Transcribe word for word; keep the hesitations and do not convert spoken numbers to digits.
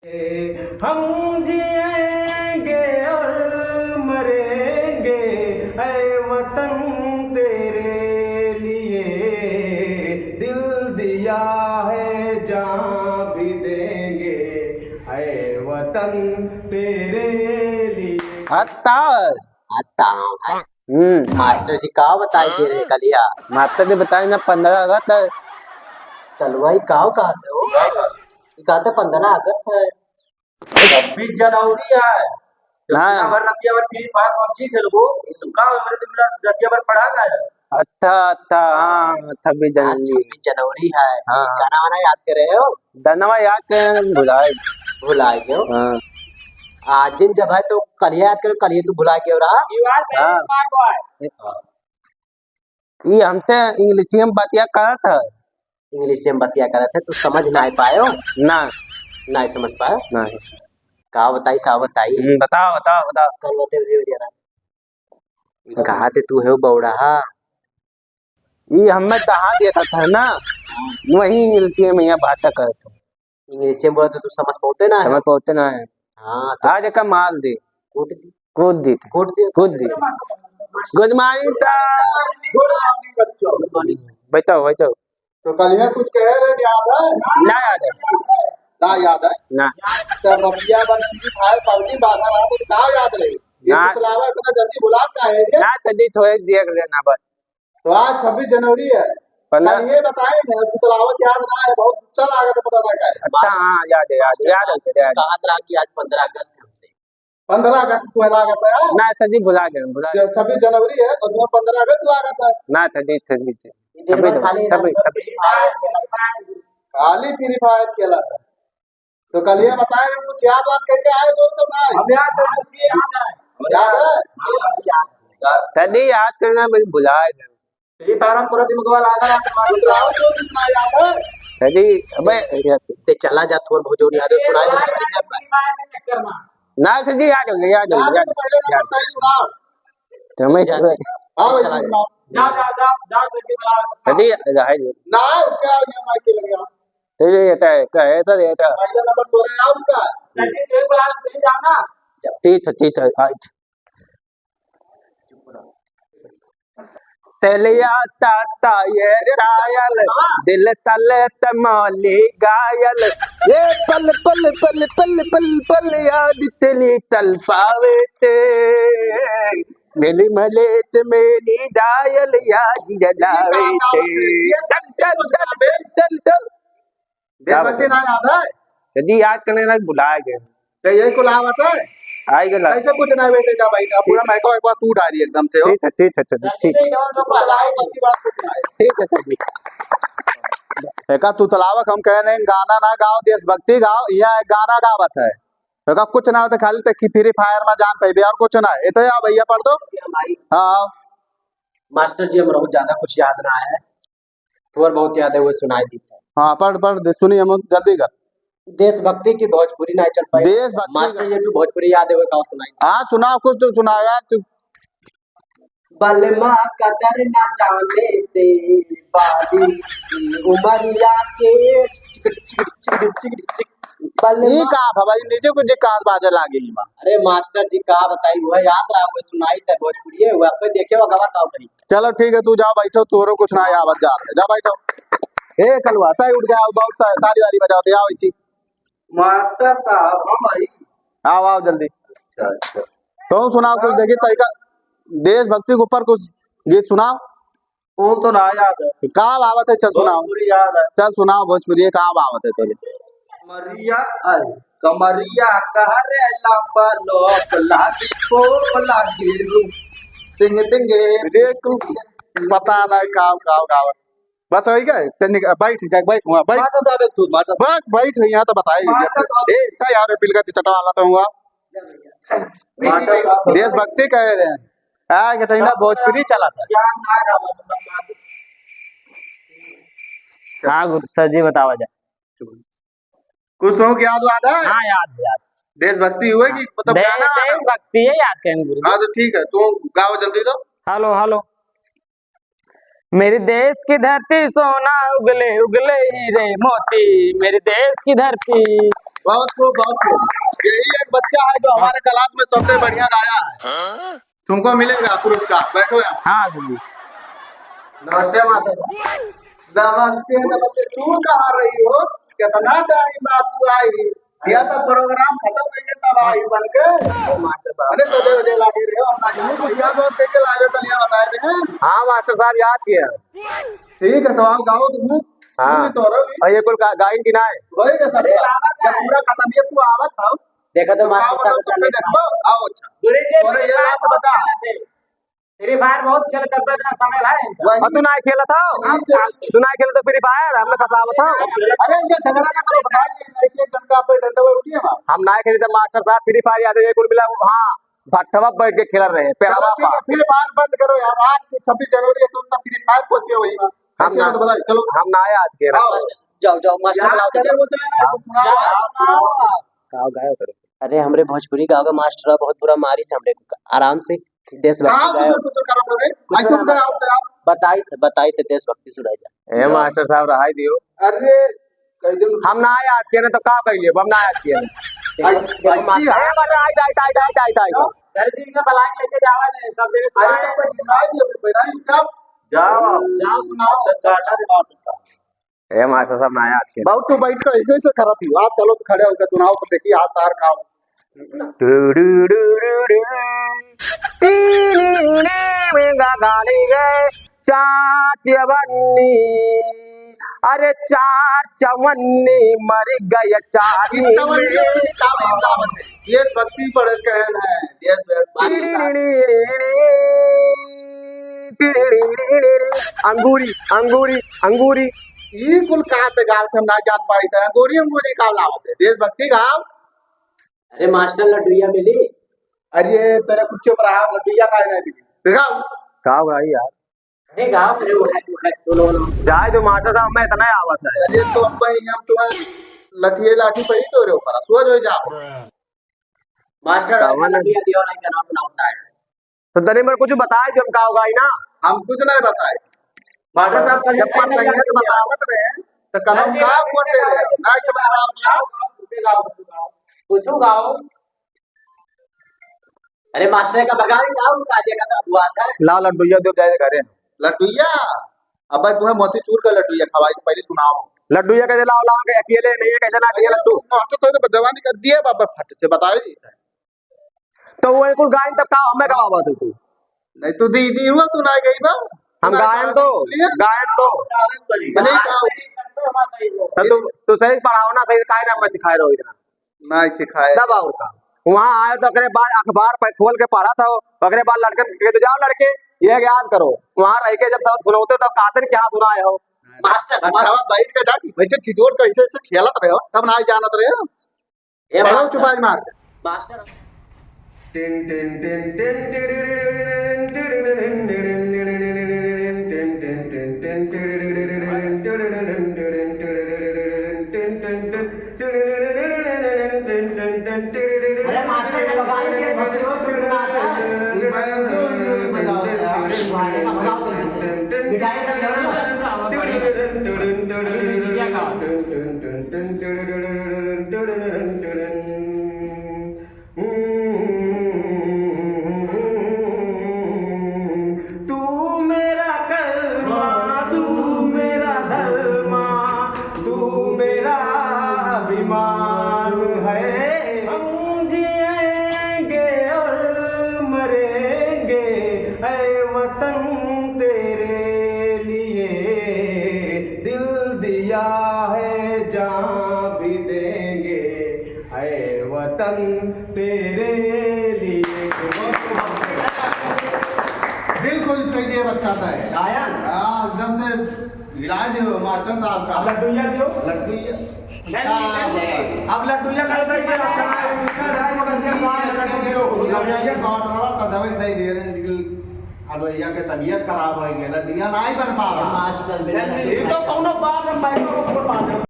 हम जिएंगे और मरेंगे, ऐ वतन तेरे लिए, दिल दिया है जान भी देंगे, ऐ वतन तेरे लिए। आता, आता। हम्म। मास्टर जी का बताई दे रहे कलिया? मास्टर जी बताए ना, पन्द्रह अगस्त है। चलो भाई, का कहते हो? ये कहते पन्द्रह अगस्त है। छब्बीस जनवरी है। ना। दुनिया भर रतिया भर Free Fire, PUBG खेलबो, तो का हमरे तो मिला रतिया भर पड़ा गया है। अच्छा, अच्छा, हाँ, छब्बीस हाँ, जनवरी। छब्बीस जनवरी है। हाँ। गाना वाना याद करे हो? गाना याद करे, भुलाए। भुलाए गए हो? हाँ। आज दिन जब है तो कलिया याद करो, कलिया तू भुला गयो रहा। हाँ। ये हमसे इंग्लिश में बतिया करत है। इंग्लिश में बतिया करत है, तू समझ ना पायो? ना। नहीं समझ पायो? नहीं। का बताई, सा बताई? हम्म, बताओ, बताओ, बताओ। कल होते हुए हो जा रहा। कहा थे तू है बौड़ा, हाँ? ये हमें कहा देता था ना, वही इंग्लिश में यहाँ बात करत है। इंग्लिश में बोला तो तू समझ पाते ना है। समझ पाते ना है। हाँ, तो आज का माल दे। कूट दी। कूद दी। कूट दी। कूद दी। Good morning, sir। Good morning, बच्चों। Good morning, sir। बैठो, बैठो। तो कल यहाँ कुछ कहे रहे, याद है? ना याद है। ना याद है? ना। तो रतिया भर Free Fire, PUBG, बासा रात में का याद रही? ये ना। तुतलावा इतना जल्दी भुला काहे रे? ना, तो दी थोड़े देख लेना बस। तो आज छब्बीस जनवरी है। पन्द्रह। कल ये बताए ना, तुतलावा याद ना है, बहुत गुस्सा लागत है, पता ना काहे। अच्छा, हाँ, याद है, याद है, याद है, याद है। कहा था कि आज पन्द्रह अगस्त है हमसे। पन्द्रह अगस्त तुम्हें लागत है, हाँ? ना, सर जी, भुला गए, भुला गए। जब छब्बीस जनवरी है, तो तुम्हें पन्द्रह अगस्त लागत है। ना, सर जी, सर जी, सर जी। ये दिन भर खाली छब्बीस, छब्बीस। खाली Free Fire खेला था। तो कल ये बताए रहे, कुछ याद वाद करके आए दोस्त सब ना? हम याद है, सर जी, याद है। याद है? हाँ, याद है। सर जी, याद करना, मैं भुला गया। Free Fire में पूरा दिमाग वाला आ गया, आपके पास दूसरा और जो कुछ ना याद है? सर जी, अबे, ते चला जा, थोर बहुत जोर याद है, सुनाई दे। ना सर जी, याद हो गया, याद हो गया, याद हो गया। पहले नंबर सही सुनाओ। तो मैं जा, सुना। हाँ, वही चला जा। सुनाओ। जा, जा, जा, जा, सर जी, बुला। सर जी, जाहिर है। ना, क्या हो गया, माइक के लगे आप? सर जी, ये तो है, क्या है, सर, ये तो। पहला नंबर तो रहा है आपका। सर जी, तेरे बुला, तेरे जाना। ठीक है, ठीक है, हाँ। तेलिया ताता ये टायल, दिल तले तमौली घायल, ये पल पल पल पल पल पल याद तेली तल पावे ते, मेली मले ते मेली डायल याद जलावे ते। चल, चल, चल, चल, चल, चल। देशभक्ति ना याद है? यदि याद करने ना भुला गए। तो ये कुल आवत है? आई गला। कैसे कुछ ना बेटे, जा भाई, अब पूरा माइको एक बार तू डाली एकदम से हो। ठीक है, ठीक है, चलिए, ठीक। कुछ ना है, बस की बात कुछ ना है। ठीक है, चलिए। एका तुतलावा क हम कहे नहीं, गाना ना गाओ, देशभक्ति गाओ, यहाँ एक गाना गावत है। एका कुछ ना होता, खाली तक की Free Fire में जान पाइबे और कुछ ना है। इतने आओ भैया, पढ़ दो। भाई। हाँ, आओ। मास्टर जी, हम बहुत ज्यादा कुछ याद ना है। थोर बहुत याद है, वो सुनाई देता है। हाँ, पढ़, पढ़ दे, सुनी हम जल्दी कर। देशभक्ति की भोजपुरी नहीं चल पाई। देशभक्ति मास्टर का। ये जो भोजपुरी याद है, वो गाओ सुनाई। हाँ, सुनाओ, कुछ तो सुनाओ यार, तू। बलमा कदर ना जाने से बारिश उमरिया के चिक, चिक, चिक, चिक, चिक। बलमा ई का भा भाई, नीचे कुछ कांच बाजे लागे ही बा। अरे मास्टर जी, का बताई, वो याद रहा, वो सुनाई था भोजपुरी, वो आप देखे, वो गवा का उठाई। चलो ठीक है, तू जाओ बैठो, तोरो कुछ ना आवत जा, जा बैठो। ए कलवा, ताई उठ गया, बहुत ता-, ताली वाली बजाओ, ते आओ इसी। मास्टर साहब, हाँ भाई। आओ, आओ जल्दी। अच्छा, अच्छा। तो सुनाओ कुछ, देखी तरीका, देशभक्ति के ऊपर कुछ गीत सुनाओ। वो तो ना याद है। का आवत है, चल सुनाओ। भोजपुरी याद है। चल सुनाओ भोजपुरी, का आवत है तेरे? कमरिया, अरे, कमरिया कहरे लपलोप लाली पोप लागी रू। टिंग टिंग। रे तू पता ना काव, काव, काव। बस वही का है? चल निक-, बैठ, जा बैठ, वहाँ बैठ। माता जावे तू, माता। बैठ, बैठ, यहाँ तो बताए। माता जावे। ए, इतना यार पिलका चिचटा वाला तो हुआ। माता जावे। देशभक्ति कह रहे हैं। आ, घटैना भोजपुरी चला था। ज्ञान ना रहा, मतलब, हाँ, गुरु, सर जी, बतावा जा। कुछ तो याद वाद है? हाँ, याद है, याद। देशभक्ति हुए कि मतलब दे-, गाना वाना? देशभक्ति है, याद करेंगे गुरु जी। हाँ, तो ठीक है, तू गाओ जल्दी तो। हेलो, हेलो। मेरे देश की धरती सोना उगले उगले हीरे मोती, मेरे देश की धरती। बहुत खूब, बहुत खूब। यही एक बच्चा है जो हमारे class में सबसे बढ़िया गाया है। तुमको मिलेगा पुरस्कार, बैठो यहाँ। हाँ सर जी। नमस्ते मास्टर साहब। नमस्ते, नमस्ते। तू कहाँ रही हो? कितना time बाद तू आई? यह सब program खतम होइ गए तब आई बन के। ओ मास्टर साहब। अरे सजे वजे लागे रहे हो, अपना जरूर कुछ याद वाद करके ला रहे हो, तलिया बताए रहे हैं। हाँ मास्टर साहब, याद किया। ठीक है, तो आओ, गाओ तुम। हाँ। तुम तो रहो। और ये कुल गा-, गाइन की ना है? वही का सब। अरे, जब पूरा खतम, ये तू आवत हो। देखो तो तो मास्टर गाओ, साहब तो सबके देखो। आओ, अच्छा। गुरुजी, अरे, ये last बचा। Free Fire बहुत खेल करते थे, समय है इनका। वही। और तू ना खेलत हो? हम तू ना खेलत हो Free Fire, हम लोग फंसावत हो। अरे, इनका झगड़ा ना करो, बताइए, नहीं खेल, जनता पे डंडा उठिए वहाँ। हम ना खेली तो मास्टर साहब, Free Fire याद है, ये कुल मिला, हाँ, भट्ठवा बैठ के खेल रहे हैं, चलो, पेड़वा ठीक है, पर। Free Fire बंद करो यार, आज के छब्बीस जनवरी है, तुम सब Free Fire पहुंचे वही वहाँ। हम ऐसे ना, मत बताइए, चलो। हम ना आए आज के। आओ। जाओ, जाओ, मास्टर याद बुलाओ तो करे जाओ। वो जाए ना, जाओ, सुनाओ, जाओ, सुनाओ। सुनाओ। गाओ, गाओ, करो। अरे, हमरे भोजपुरी गाँव का मास्टर बहुत बुरा मारी से हमरे को, आराम से देशभक्ति कहाँ गाओ। कुछ, कुछ करो रे? कुछ ऐसे ना तो गाओ, बताओ। बताई थे, बताई थे, देशभक्ति सुनाई जा। ए, मास्टर साहब, रहाई दियो। अरे, कई दिन हम ना याद किए ना, तो का कह लिए, हम ना याद किए ना। देखो, ऐसी देखो, मास्टर, है? ए, मास्टर, आई, आई, आई। सर जी, इनका बलाय लेके जावा ले, सब मेरे अरे, तो कोई बुला दिया, भाई, भाई, इसका जाओ, जाओ, सुनाओ। ए, मास्टर साहब, ना याद किए। बहुत तो बैठ के ऐसे, ऐसे करत ही। आप चलो तो खड़े होकर सुनाओ तो देखिए, हाथ तार का हो। टीनी में गा गाली गए, चार चवन्नी, अरे चार चवन्नी मर गए चार एक चवन्नी में। अपनी काम नहीं लावत है। देशभक्ति पढ़ के है, देशभक्ति। अंगूरी, अंगूरी, अंगूरी। ई कुल का ते गाल से हम ना जान पाई थे। अंगूरी, अंगूरी का लावत है? देशभक्ति गाओ। अरे मास्टर, लड्डुइया मिली? अरे तेरे कुछ चुप रहा, लड्डुइया काहे नहीं मिली? दिखाओ। का भाई यार? अरे गाओ, अरे वो है, वो है, बोलो, बोलो। जाए दो मास्टर साहब, मैं इतना ही आवत है। अरे तो अब भाई हम तुम्हें लठिए लाठी पे ही तो रहे ऊपर, सो जो जाओ। मास्टर, कावन? लड्डुइया दियो, नहीं गाना सुनाओ, बताए। तो तनी मर कुछ बताए जो हम का होगा ही ना। हम कुछ नहीं बताए। मास्टर साहब, कल जब पढ़ रहे हैं तो बतावत रहे, तो कल हम का हुआ से रहे, ना समझ में आवत रहा। कुछ गाओ। अरे मास्टर का बगाई आओ, का जगह का हुआ था। लाओ लड्डुइया दो जाए घरे। लड्डुइया? अबे तुम्हें मोतीचूर का लड्डुइया खवाई तो पहले सुनाओ। लड्डुइया कैसे लाओ, लाओ के अकेले नहीं है, कैसे ना दिया लड्डू? मास्टर साहब तो जवानी कर दिया बाबा, फट से बताओ जी। तो वो कुल गायन तब का हमें गवावा तू, तू? नहीं, तू दी, दी हुआ, तू ना गई बा। हम गायन तो, बोलिए। गायन तो। नहीं, गाओ। तो तू, तू सही पढ़ाओ ना, सही काहे ना हमें सिखाए रहो इतना? ना सिखाए। तब और का? वहाँ आए तो ओकरे बाद अखबार पे खोल के पढ़ा था, ओकरे बाद लड़कन के तो जाओ लड़के, ये याद करो। वहाँ रह के जब सब सुनाते तब कहते हैं, "क्या सुनाए हो?" मास्टर, अच्छा, मास्टर। बैठ के जाके वैसे चिचोर के ऐसे, ऐसे खेलत रहे हो, तब ना जानत रहे हो। ए, पढ़ो मास्टर। चुपाई मार। मास्टर। अरे मास्टर, जब बगाई के भक्ति हो, टूटना आता है। ये बजाओ, ये बजाओ यार। अरे मारे का भगाओ तो जैसे। मिठाई का झगड़ा। अभी बिजलिया का। तू मेरा कर्मा, तू मेरा धर्मा, तू मेरा अभिमान है। हम जिएंगे और मरेंगे, ऐ वतन तेरे लिए। दिल दिया है, जान भी देंगे, ऐ वतन तेरे लिए। दिल खुश कर दिए बच्चा था। गायन? हाँ, एकदम से हिला दियो मास्टर साहब का। अब लड्डुइया दियो। लड्डुइया। नहीं, नहीं, नहीं। अब लड्डुइया का तो ये अच्छा है, लड्डुइया का तो ये अच्छा है, लड्डुइया का order सजावे नहीं दे रहे हैं, लेकिन अब भैया के तबीयत खराब हो गई, लड्डुइया नहीं बन पा रहा। मास्टर, ये तो कौनो बात है, माइक्रोफोन बात है।